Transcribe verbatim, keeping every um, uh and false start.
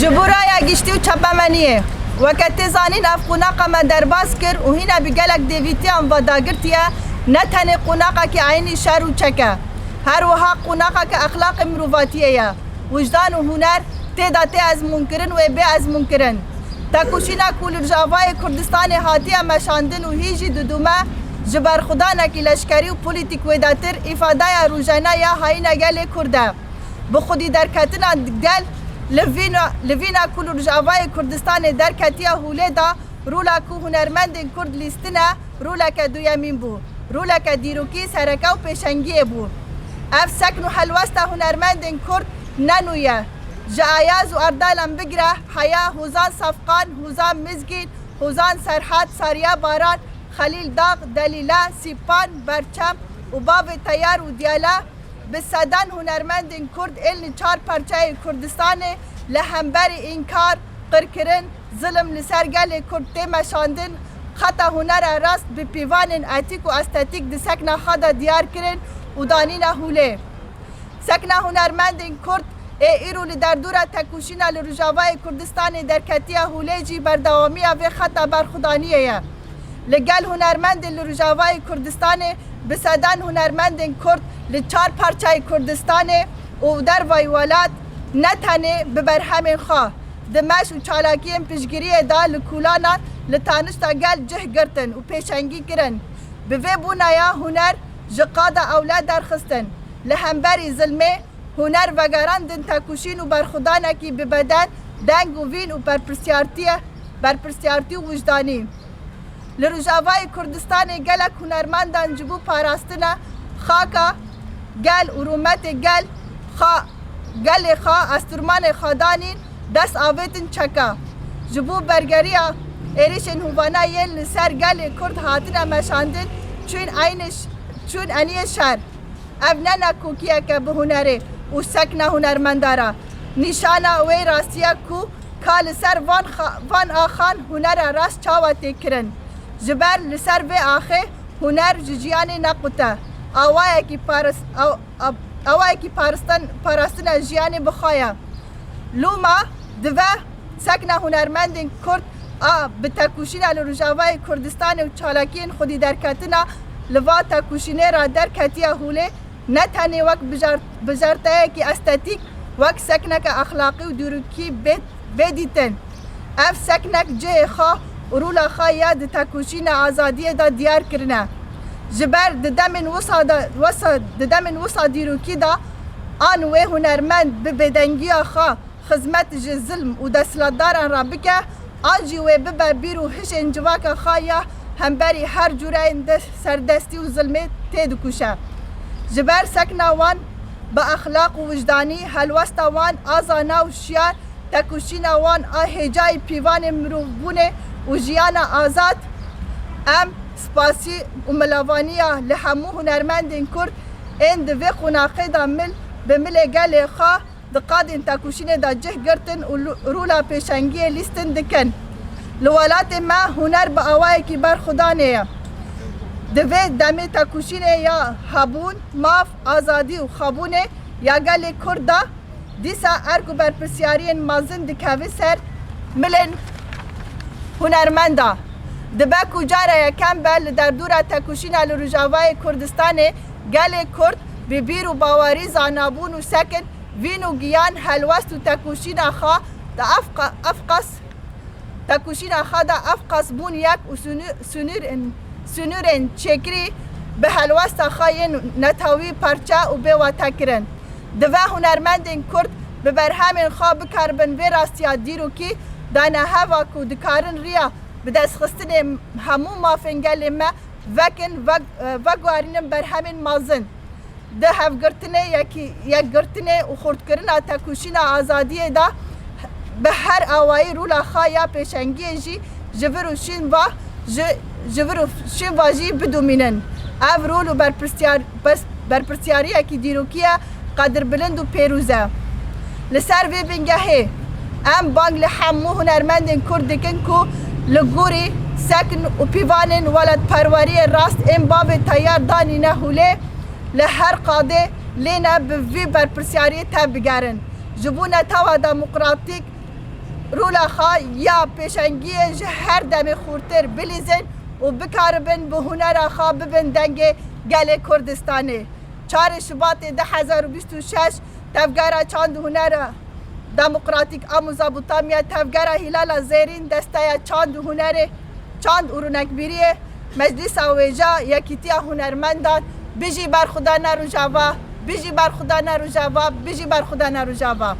Ji bo raya giştî û çapemeniyê, weke tê zanîn ev qonaqa me derbas kir û hîna bi gelek dêvîtiyan ve dagirtiye, ne tenê qonaqekî eynî şer û çek e, her wiha qonaqeke exlaqê mirovatiyê ye. Wijdan û huner tê de tê ezmûnkirin û ê bê ezmûnkirin. Tekoşîna ku li Rojavayê Kurdistanê hatiye meşandin û hîn jî didome ji berxwedanekî leşkerî û polîtîk wêdetir îfadeya rojane ya hayîna gelê Kurd e. Bi xwedî derketina gel li vîna, li vîna ku li Rojavayê Kurdistanê derketiye holê de rola ku hunermendên Kurd lîstine, roleke duyemîn bû. Roleke dîrokî, sereke û pêşengiyê bû. Ev sekn û helwesta hunermendên Kurd ne nû ye. Ji Ayaz û Ardalan bigire heya Hozan Safqan, Hozan Mizgîn, Hozan Serhat, Sariya Baran, Xelîl Dağ, Delîle, Sîpan, Berçem û Bavê Teyar û Diyale, bi sedan hunermendên Kurd ên li çar parçeyê Kurdistanê li hemberî înkar, qirkirin, zilim li ser gelê Kurd tê meşandin, xeta hunera rast bi pîvanên etîk û estetîk di sekna xwe de diyar kirin û danîne holê. Sekna hunermendên Kurd ê îro li derdora tekoşîna li Rojavayê Kurdistanê derketiye holê jî berdewamiya vê xeta berxwedaniyê ye. Li gel hunermendên li Rojavayê Kurdistanê bi sedan hunermendên Kurd li çar parçeyê Kurdistanê û dervayî welat ne tenê bi berhemên xwe di meş û çalakiyên piştgiriyê de li kolanan li tanişta gel cih girtin û pêşengî kirin. Bi vê boneya huner ji qada ewle derxistin. Li hemberî zilmê, huner vegerandin tekoşîn û berxwedanekî bi beden, deng û vîn û berpirsiyartiyê, berpirsiyartî û wijdanî. Li Rojavayê Kurdistanê gelek hunermendan ji bo parastina xaka gel û rûmetê gel, xa-, gelê xwe, esturmanê xwe danîn, dest avêtin çeka. Ji bo bergeriya êrişên hovane yên li ser gelê Kurd hatine meşandin, çûn eynê ş-, çûn eniyê şer. Ev ne nakokiyeke bi hunerê û sekna hunermenda re. Nîşana wê rastiye ku ka li ser van xa-, van axan hunera rast çawa tê kirin. Ji ber li ser vê axê huner ji jiyanê nequte. Awayekî paris-, aw-, ab-, awayekî paristin-, parastina jiyanê bi xwe ye. Loma dive sekna hunermendên Kurd a bi tekoşîna li Rojavayê Kurdistanê û çalakiyên xwedî derketina li va tekoşînê re derketiye holê, ne tenê wek bijar-, bijarteyekî estetîk, wek sekneke exlaqî û dîrokî bê, bê dîtin. Ev seknek cihê xwe û rola xwe ya di tekoşîna azadiyê de diyar kirine. Ji ber di demên wisa de, wisa, di demên wisa dîrokî de an wê hunermend bi bêdengiya xwe xizmet ji zilm û desthilatdaran re bike, an jî wê bibe bîr û hişên civaka xwe ya hemberî her cûreyên de-, serdestî û zilmê têdikuşe. Ji ber sekna wan bi exlaq û wijdanî, helwesta wan a zana û şiyar, tekoşîna wan a hêjayî pîvanê mirovbûnê û jiyana azad, em spasî û milavaniya li hemû hunermendên Kurd ên di vê qonaxê de mil bi milê gelê xwe di qadên tekoşînê de cih girtin û lu-, rola pêşengiyê lîstin dikin. Li welatê me huner bi awayekî berxwedanê ye. Di vê demê tekoşînê ya hebûn, maf, azadî û xwebûnê ya gelê Kurd de dîsa erk û berpirsyariyên mezin dikeve ser milên hunermenda. Dibe ku cara yekem be li derdora tekoşîna li Rojavayê Kurdistanê gelê Kurd bi bîr û bawerî, zanabûn û sekin, vîn û giyan, helwest û tekoşîna xwe di ev qa-, ev qas, tekoşîna xwe de ev qas bûn yek û sünû-, sünûrên, sünûrên çêkirî bi helwesta xwe yên netewî parçe û bê wate kirin. Dibe hunermendên Kurd bi berhemên xwe bikaribin vê rastiya dîrokî dane heva ku dikarin riya bi destxistinê hemû mafên gelê me vekin, ve-, veguherînin berhemên mezin. Di hevgirtinê yekî-, yekgirtinê û xurtkirina tekoşîna azadiyê de bi her awayî rola xwe ya pêşengiyê jî ji vir û şîn ve ji, ji vir û şîn ve jî bidomînin. Ev rol û berpirsiyar-, bes-, berpirsiyariyekî dîrokî ye, qedirbilind û pêrûz e. Li ser vê bingehê em bang li hemû hunermendên Kurd dikin ku li gorî sekn û pîvanên welatperweriyê rast ên bavê teyar danîne holê, li her qadê lêne bi vî berpirsiyariyê tev bigerin. Ji bo netewa demokratîk Rola xwe ya pêşengiyê ji her demê xurtir bilîzin û bikaribin bi hunera xwe bibin dengê gelê Kurdistanê. Çarê Şubatê du hezar û bîst û şeş tevgera çand û hunera demokratîk a Mezopotamya, tevgera Hîlala Zêrîn, desteya çand û hunerê, çand û rûnekbîriyê, Meclisa Wêja, Yekîtiya Hunermendan, bijî berxwedana Rojava, bijî berxwedana Rojava, bijî berxwedana Rojava.